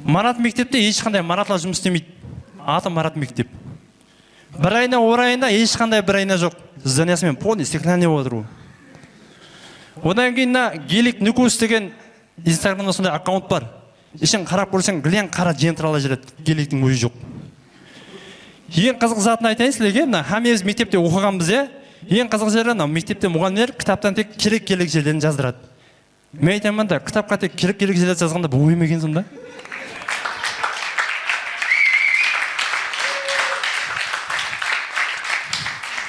Marat mektepte hesh qanday Maratlar jumıs islemeydi. Atı Marat mektep. Bir ayna orayında hesh qanday bir ayna joq. Zdaniyası menen polnıy steklanıy bolıp atır ol. Odan keyin mına Gelik Nukus degen Instagramda sonday akkaunt bar. Ishin qarap kórseń, gileń qara jentralay júredi. Geliktiń ózi joq. Eń qızıq zatın aytayın sizlerge, mına hámmemiz mektepte oqıǵanbız, ya. Eń qızıq jeri, mına mektepte muǵallimler kitaptan tek kerek-kerek jerlerin jazdıradı. Men aytaman da, kitapqa tek kerek-kerek jerlerdi jazǵanda boyım ekenseń da.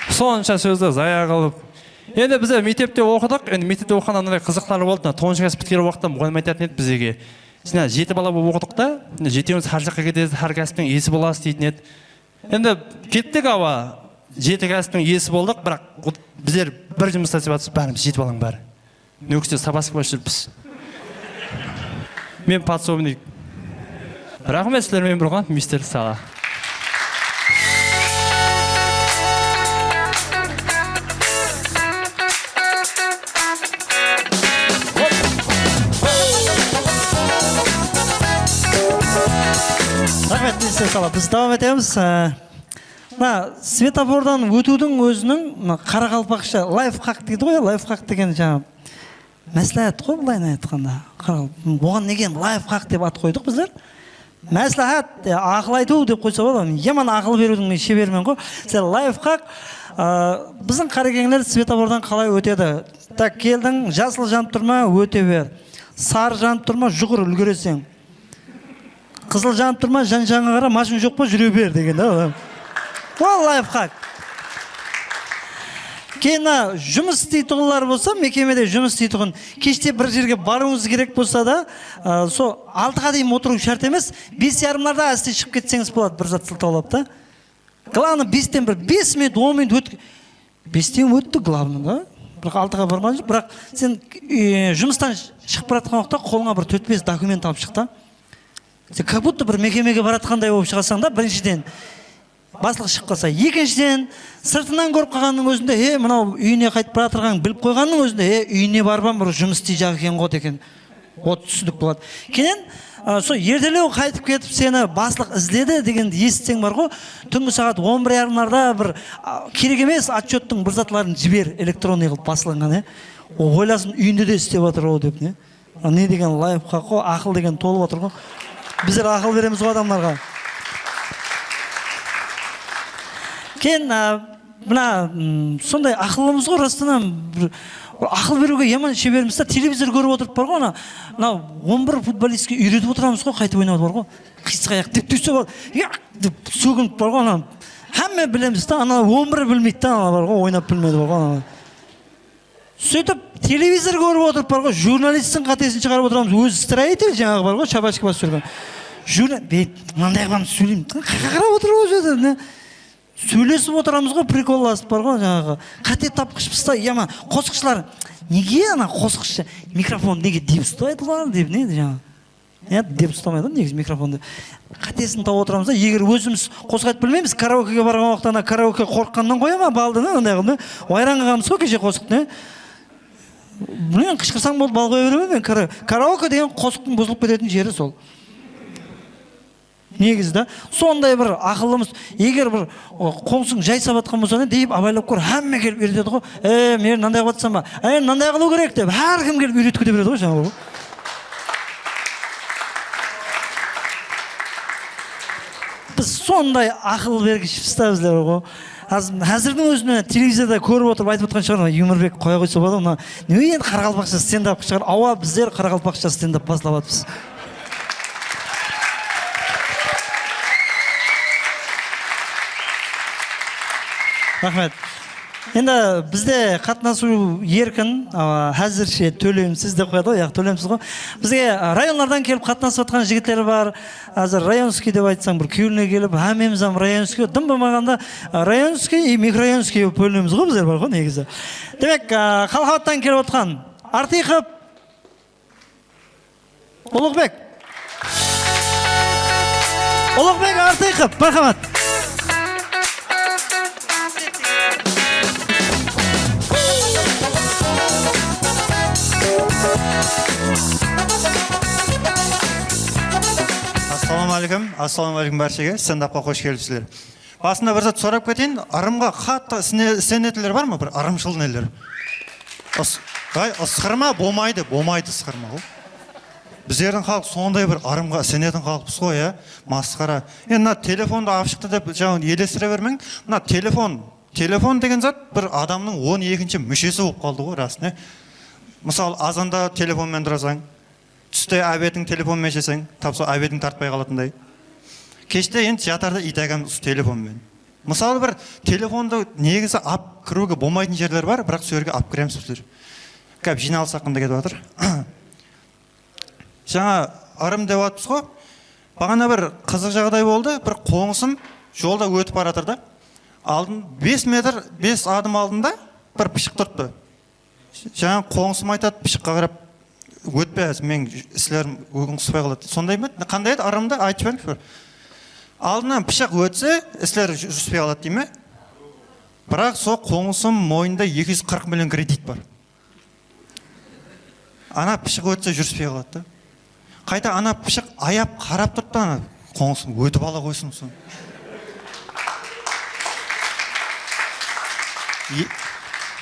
Sonsha sózdi zaya qılıp. Endi bizler mektepte oqıdıq, endi mektepte oqıǵanda anday qızıqlar boldı. Mına toǵızınshı klass pitken waqıtta muǵallim aytatın edi bizlerge. Jine jeti bala bolıp oqıdıq ta, jetewimiz hár jaqqa ketesiz, hár kásiptiń iyesi bolasız deytin edi. Endi kettik, awa, jeti kásiptiń iyesi boldıq, biraq bizler bir jumısta islep atırmız, bárimiz, jeti balań bári. Nókiste sabaskaba júrippiz. Men подсобный. Raxmet sizler menen bir qolǵa, mister Sala. Raxmet, mister Sala. Biz dawam etemiz. Á, mına svetofordan ótiwdiń óziniń mına qaraqalpaqsha layfxak deydi ǵoy, layfxak degen jańa másláhát ǵoy, bılayın aytqanda. Qara, oǵan negen layfxak dep at qoydıq bizler? Másláhát, e, aqıl aytıw dep qoysa boladı. Yaman aqıl beriwdiń men shebermen ǵoy. Sen layfxak, a, biziń Qarekeńler svetofordan qalay ótedi? Tak, keldiń, jasıl janıp tur ma, óte ber. Sarı janıp tur ma, juǵır, úlgereseń. Qızıl janıp tur ma, jan-jańa qara, mashın joq pa, júre ber degen da. Ol layfxak. Keyin mına jumıs isteytuǵınlar bolsa, mekemede jumıs isteytuǵın, keshte bir jerge barıwıńız kerek bolsa da, a, sol altıǵa deyin otırıw shárt emes, bes yarımlarda áste shıǵıp ketseńiz boladı, bir zat sıltawlap ta. Главное, besten bir bes minut, on minut ótke-, besten ótti, главное, da. Biraq altıǵa barmadı, biraq sen, e, jumıstan shıǵıp baratqan waqıtta qolıńa bir tórt-bes dokument alıp shıq ta. Sen как будто bir mekemege baratqanday bolıp shıǵasań da, birinshiden, baslıq shıǵıp qalsa. Ekinshiden, sırtınan kórip qalǵannıń ózinde, he, mınaw úyine qaytıp baratırǵanın bilip qoyǵannıń ózinde, he, úyine barıp bir jumıs isteyjaq eken ǵo degen. Ot túslik boladı. Keyin, a, sol ertelew qaytıp ketip seni baslıq izledi degendi esitseń bar ǵo, túngi saat on bir yarımlarda bir, a, kerek emes otchottıń bir zatların jiber, elektronıy qılıp baslanǵan, e. O, oylasın, úyinde de islep atır ǵo dep, ne? A, ne degen layfxak ǵo, aqıl degen tolıp atır ǵo. Bizler aqıl beremiz ǵo adamlarǵa. Keyin, a, Mına, mm, sonday aqıllımız ǵoy, rastan hám bir, bir aqıl beriwge yaman shebermiz da, televizor kórip otırıp bar ǵoy, ana, mına on bir futbolistke úyretip otıramız ǵoy, qaytıp oynaw bar ǵoy. Qıysıq ayaq dep túyse bar, yaq dep sóginip bar ǵoy, ana. Hámme bilemiz da, ana on bir bilmeydi da, ana bar ǵoy, oynap bilmedi bar ǵoy, ana. Sóytip, televizor kórip otırıp bar ǵoy, jurnalisttiń qátesin shıǵarıp otıramız, ózi строитель jańaǵı bar ǵoy, shapashka basıp júrgen. Jurna-, be, mınanday qılamız, sóyleymiz, qayǵa qarap otır ǵoy, o jerde, ne? Sóylesip otıramız ǵoy, prikollasıp bar ǵoy, jańaǵı. Qáte tapqıshpız da, yama, qosıqshılar, nege ana qosıqshı mikrofon nege dep uslamaydı bular dep, ne, jańaǵı. Ya, dep uslamaydı negizi mikrofondı. Qátesin tawıp otıramız da, eger ózimiz qosıq aytıp bilmeymiz, karaokege barǵan waqıtta ana karaoke qorqqannan qoya ma, baldı, ne, anday qıldı. Wayran qılǵanbız ǵoy keshe qosıqtı, ne. Bilmeymen, qıshqırsań boldı, bal qoya beremen men. Kara-, karaoke degen qosıqtıń buzılıp ketetin jeri sol. Negizi da, sonday bir aqıllımız, eger bir, o, qońsıń jay sap atqan bolsa, ne deyip, abaylap kór, hámme kelip úyretedi ǵoy. E, meni mınanday qılıp atsań ba? E, mınanday qılıw kerek dep, hár kim kelip úyretip kete beredi ǵoy, jańa ol. Biz sonday aqıl bergishpiz da bizler ǵoy. Házir, házirdiń ózinde televizorda kórip otırıp aytıp atqan shıǵar, Yumorbek qoya qoysa boladı, mına, ne endi qaraqalpaqsha stendap shıǵar, awa, bizler qaraqalpaqsha stendap baslap atırmız. Raxmet. Endi bizde qatnasıw erkin, a, házirshe tólemsiz dep qoyadı ǵoy, yaq, tólemsiz ǵoy. Bizge, a, rayonlardan kelip qatnasıp atqan jigitler bar. Házir Rayonskiy dep aytsań, bir kewline kelip, hámmemiz hám Rayonskiy, dım bolmaǵanda, a, Rayonskiy i Mikrorayonskiy bolıp bólinemiz ǵoy bizler, bar ǵoy negizi. Demek, a, Xalqabattan kelip otqan Artıqov Uluǵbek. Uluǵbek Artıqov, marhamat. Assalawma áleykum, assalawma áleykum bárshege, stendapqa xosh kelipsizler. Basında bir zat sorap keteyin, ırımǵa qattı isine-, isenetinler bar ma? Bir ırımshıl neler? Is-, ay, ısqırma, bolmaydı, bolmaydı ısqırma ǵoy. Bizlerdiń xalıq sonday bir ırımǵa isenetin xalıqpız ǵoy, ya, masqara. Endi mına telefondı alıp shıqtı dep, jańa elestire bermeń. Mına telefon, telefon degen zat bir adamnıń on ekinshi múshesi bolıp qaldı ǵoy, ras, ne? Mısalı, azanda telefon menen turasań, túste obediń telefon menen jeseń, tap sol obediń tartpay qalatınday. Keshte endi jatarda iytagań usı telefon menen. Mısalı, bir telefondı negizi alıp kiriwge bolmaytın jerler bar, biraq sol jerge alıp kiremiz bizler. Gáp jıynalıs haqqında ketip atır. Jańa Irım dep atırmız ǵo. Baǵana bir qızıq jaǵday boldı. Bir qońsım jolda ótip baratır da. Aldın bes metr, bes adım aldında bir pıshıq turıptı. Jańa qońsım aytadı, pıshıqqa qarap, "Ótpe, men islerim ógin qıspay qaladı." Sonday ma edi? Qanday edi? Irımdı aytıp jiberińshi bir. Aldınan pıshıq ótse, isler júrispey qaladı dey me? Biraq sol qońsım moynında eki júz qırq million kredit bar. Ana pıshıq ótse júrispey qaladı da. Qayta ana pıshıq ayap qarap turıptı, ana qońsım ótip ala qoysın usını.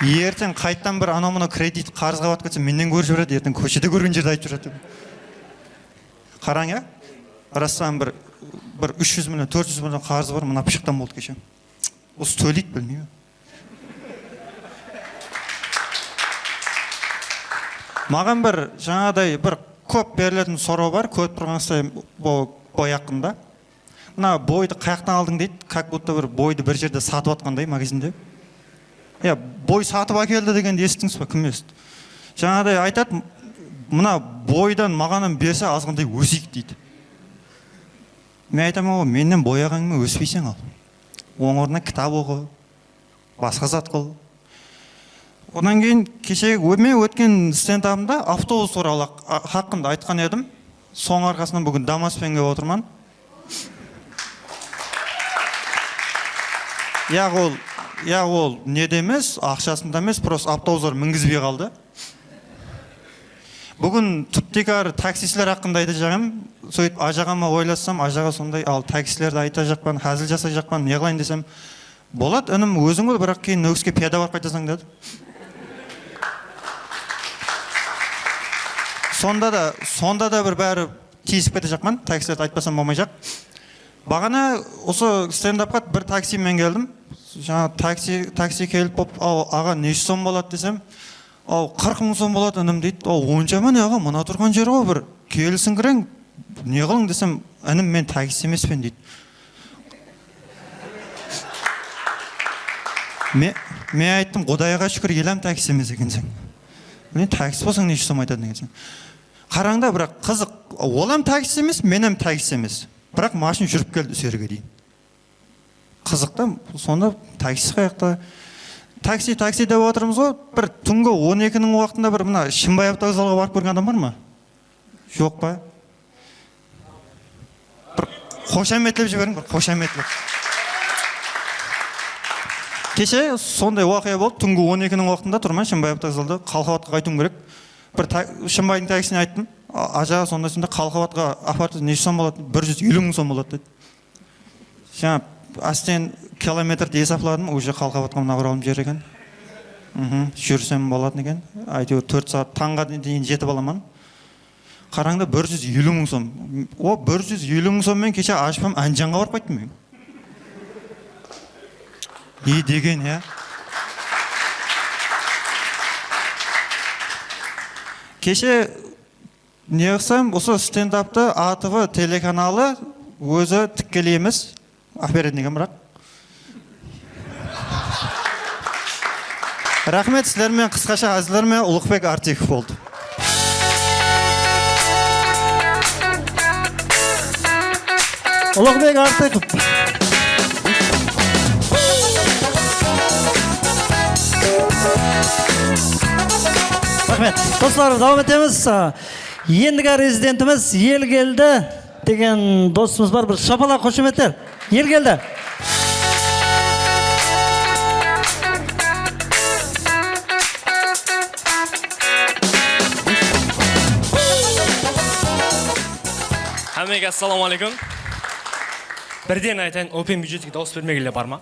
E-, erteń qayttan bir anaw mınaw kredit qarızǵa batıp ketse, mennen kórip jiberedi, erteń kóshede kórgen jerde aytıp júredi. Qarań ya, rastan bir, bir úsh júz million, tórt júz million qarızı bar, mına pıshıqtan boldı keshe. Usı tóleydi, bilmeymen. Maǵan bir, jańaday bir kóp beriletin soraw bar, kórip turǵanıńızday, bu boy haqqında. Mına boydı qayaqtan aldıń deydi, как будто bir boydı bir jerde satıp atqanday magazinde. Ya, boy satıp ákeldi degendi esittińiz ba? Kim esitdi? Jańaday aytadı, mına boydan maǵan hám berse, azǵantay óseyik deydi. Men aytaman ǵoy, mennen boy alǵanıńmen óspeyseń al. Onıń ornına kitap oqı, basqa zat qıl. Odan keyin keshegi ó-, men ótken stendapımda avtobus tuwralı haq-, haqqında aytqan edim. Sonıń arqasınan búgin Damas penen kelip otırman. Yaq, ol, yaq, ol ne de emes, aqshasında emes, prosta avtobuslar mingizbey qaldı. Búgin túp-tiykar taksistler haqqında aytajaq edim. Sóytip, ajaǵama oylassam, ajaǵa sonday, al, taksistlerdi aytajaqpan, házil jasayjaqpan, ne qılayın desem, "Boladı, inim, óziń bol, biraq keyin Nókiske piyada barıp qaytasań," dedi. Sonda da, sonda da bir bári tiyisip ketejaqpan, taksistlerdi aytpasam bolmayjaq. Baǵana usı stendapqa bir taksi menen keldim. Jańa taksi, taksi kelip, "Aw, aǵa, neshe som boladı?" desem, "Aw, qırq mıń som boladı, inim," deydi. "Aw, onsha ma ne, aǵa, mına turǵan jer ǵoy, bir kelisińkireń, ne qılıń," desem, "Inim, men taksist emespen," deydi. Me-, men ayttım, "Qudayǵa shúkir, elam taksist emes ekenseń. Mine, taksist bolsań, neshe som aytadıń ekenseń?" Qarań da, biraq qızıq, ol hám taksist emes, men hám taksist emes. Biraq mashina júrip keldi usı jerge deyin. Qızıq ta, sonda taksist qayaqta? Taksi, taksi dep otırmız ǵoy, bir túngi on ekiniń waqtında bir mına Shımbay avtovokzalǵa barıp kórgen adam bar ma? Joq pa? Bir xoshametlep jiberiń, bir xoshametlep. Keshe sonday waqıya boldı, túngi on ekiniń waqtında turman Shımbay avtovokzalda, Qalxabatqa qaytıwım kerek. Bir ta-, Shımbaydıń taksisine ayttım, "A-, aja, sonday, sonday, Qalxabatqa aparıp, neshe som boladı?" "Bir júz eliw mıń som boladı," dedi. Jańa ásten kilometrdi esapladım, уже Qalxabatqa mına uralım jer eken. Mhm, júrsem bolatın eken. Áytewir, tórt saat, tańǵa deyin jetip alaman. Qarań da, bir júz eliw mıń som. O, bir júz eliw mıń som menen keshe ashpam Ándijanǵa barıp qayttım men. Ne degen, ya? Keshe ne qılsam, usı stendaptı A T V telekanalı ózi tikkeley emes, alıp beretin eken, biraq. Raxmet, sizler menen qısqasha háziller menen Uluǵbek Artıqov boldı. Uluǵbek Artıqov. Raxmet. Doslar, dawam etemiz. Endigi rezidentimiz Elgeldi degen dosımız bar. Bir shapalaq, xoshametler. Elgeldi. Hámmege assalamu aleykum. Birden aytayın, Open byudjetke dawıs bermegenler bar ma?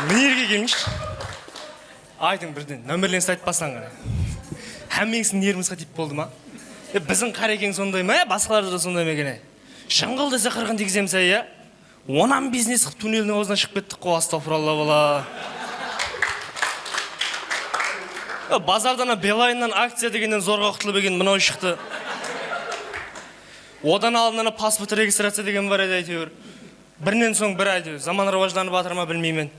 Mına jerge kelińshi. Aytıń birden, nomerlerińizdi aytıp baslań qáne. Hámmeńizdiń nervińizge tiyip boldı ma? E, biziń Qarekeń sonday ma, ya basqalarda da sonday ma eken, e? Jıńǵıl dese qırqın tiygizemiz, ya? Onan biznes qılıp tunneldiń awzına shıǵıp kettik ǵo, astagfirullah, bala. Ya, bazarda ana Beeline-nan akciya degennen zorǵa qutılıp eken, mınaw shıqtı. Odan aldın ana pasport registraciya degen bar edi, áytewir. Birinen soń bir, áytewir. Zaman rawajlanıp atır ma, bilmeymen.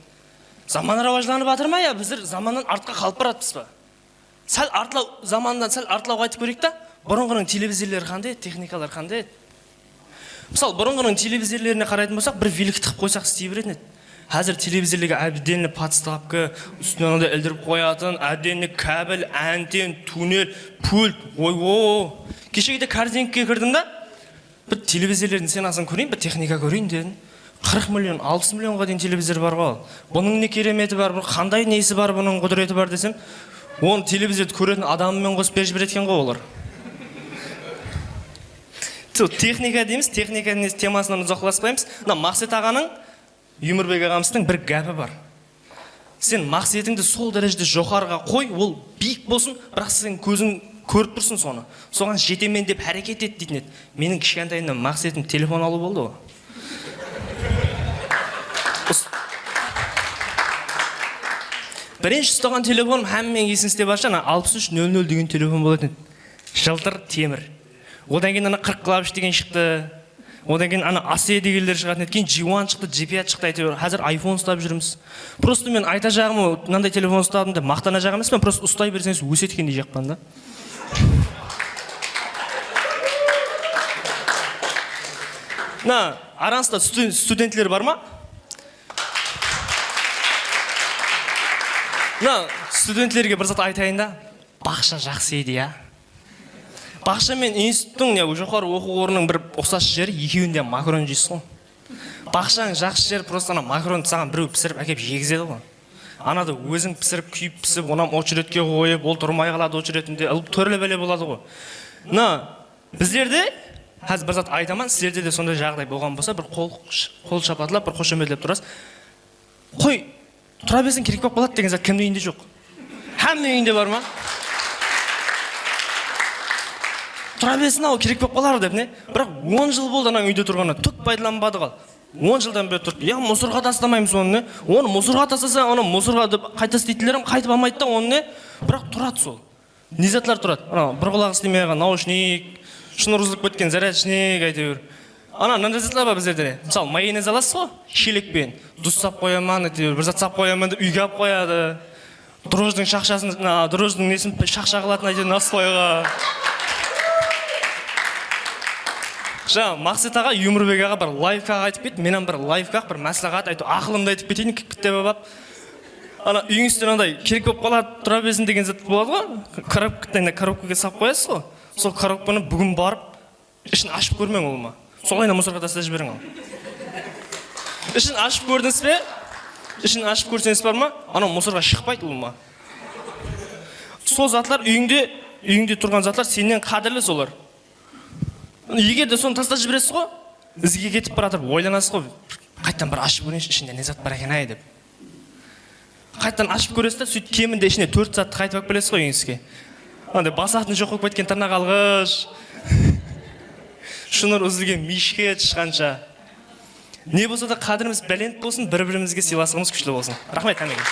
Zaman rawajlanıp atır ma, ya bizler zamannan artqa qalıp baratpız ba? Sál artlaw, zamannan sál artlaw qaytıp kóreyik ta. Burınǵınıń televizorları qanday edi, texnikalar qanday edi? Mısal, burınǵınıń televizorlarına qaraytın bolsaq, bir vilk tıǵıp qoysaq, isley beretin edi. Házir televizorlarǵa обеденный podstavka, ústine mınaday ildirip qoyatın, отдельный kabel, anten, tunnel, pult, oy-o. Keshegide korzinkaǵa kirdim da, bir televizorlardıń cenasın kóreyin, bir texnika kóreyin dedim. Qırq million, alpıs millionǵa deyin televizor bar ǵo. Bunıń ne keremeti bar, bir qanday nesi bar, bunıń qúdireti bar desem, onı televizordı kóretin adamı menen qosıp berip jiberetken ǵo olar. Sol texnika deymiz, texnika ne-, temasınan uzaqlaspaymız. Mına Maqset aǵanıń, Yumorbek aǵamızdıń bir gápi bar. Sen maqsetińdi sol dárejede joqarıǵa qoy, ol biyik bolsın, biraq sen kóziń kórip tursın sonı. Soǵan jetemen dep háreket et deytin edi. Meniń kishkentayımnan maqsetim telefon alıw boldı ǵo. Us-, birinshi ustaǵan telefonım hámmeniń esinizde bar shıǵar, ana, alpıs úsh nol nol degen telefon bolatın edi. Jıltır temir. Odan keyin ana qırq klavish degen shıqtı. Odan keyin ana A S E degenler shıǵatın edi. Keyin G one shıqtı, G pять shıqtı, áytewir. Házir iPhone uslap júrmiz. Prosto men aytajaǵım, mınanday telefon usladım dep maqtanajaǵım emes, men prosto uslay berseńiz ósedi eken deyjaqpan da. Mına, arańızda studen-, studentler bar ma? Mına, studentlerge bir zat aytayın da. Baqsha jaqsı edi, ya. Baqsha menen instituttıń, ne, joqarı oqıw ornınıń bir uqsas jeri, ekewinde makaron jeysiz ǵo. Baqshanıń jaqsı jeri prosto ana makarondı saǵan birew pisirip ákep jegizedi ǵo. Anada óziń pisirip, kúyip, pisip, onam ocheredke qoyıp, ol turmay qaladı ocheredinde, ıl-, túrli bále boladı ǵo. Mına, bizlerde, házir bir zat aytaman, sizlerde de sonday jaǵday bolǵan bolsa, bir qol, qol shapatlap, bir xoshametlep turasız. Qoy, tura bersin, kerek bolıp qaladı degen zat kimniń úyinde joq? Hámme úyinde bar ma? Tura bersin-aw, kerek bolıp qalar dep, ne? Biraq on jıl boldı anań úyde turǵanına, túk paydalanbadı ǵal. On jıldan beri turıptı. Ya, musorǵa taslamaymız onı, ne? Onı musorǵa taslasań, ana musorǵa dep qayta isleydiler hám qaytıp almaydı da onı, ne? Biraq turadı sol. Ne zatlar turadı? Ana, bir qulaǵı islemey qalǵan naushnik, shınır uzılıp ketken zarядshnik, áytewir. Ana, mınanday zatlar bar bizlerde. Mısalı, mayonez alasız ǵo, shelek penen. Duz sap qoyaman, áytewir, bir zat sap qoyaman dep úyge alıp qoyadı. Drojdiń shaqshasın, a, drojdiń nesin shaqsha qılatın, áytewir, nastoyǵa. Jańa Maqset aǵa Yumorbek aǵa bir lifehack aytıp ketti. Men hám bir lifehack, bir másláhát, áytewir, aqılımdı aytıp keteyin, kit-, kitap alıp. Ana, úyińizde mınaday kerek bolıp qaladı, tura bersin degen zat boladı ǵo. Korobka, korobkaǵa sap qoyasız ǵo. Sol korobkanı búgin barıp, ishin ashıp kórmeń ulıwma. Solayına musorǵa taslap jiberiń al. Ishin ashıp kórdińiz be? Ishin ashıp kórseńiz bar ma? Anaw musorǵa shıqpaydı ulıwma. Sol zatlar úyińde, úyińde turǵan zatlar sennen qádirli solar. Eger de sonı taslap jiberesiz ǵo, izge ketip baratırıp oylanasız ǵo, qayttan bir ashıp kóreyinshi, ishinde ne zat bar eken-áy dep. Qayttan ashıp kóresiz de, sóytip keminde ishine tórt zattı qaytıp alıp kelesiz ǵo úyińizge. Anday basatın joq bolıp ketken tırnaq alǵısh, shınır úzilgen mishka shıqqansha. Ne bolsa da qádirimiz bálent bolsın, bir-birimizge sıylaslıǵımız kúshli bolsın. Raxmet hámmege.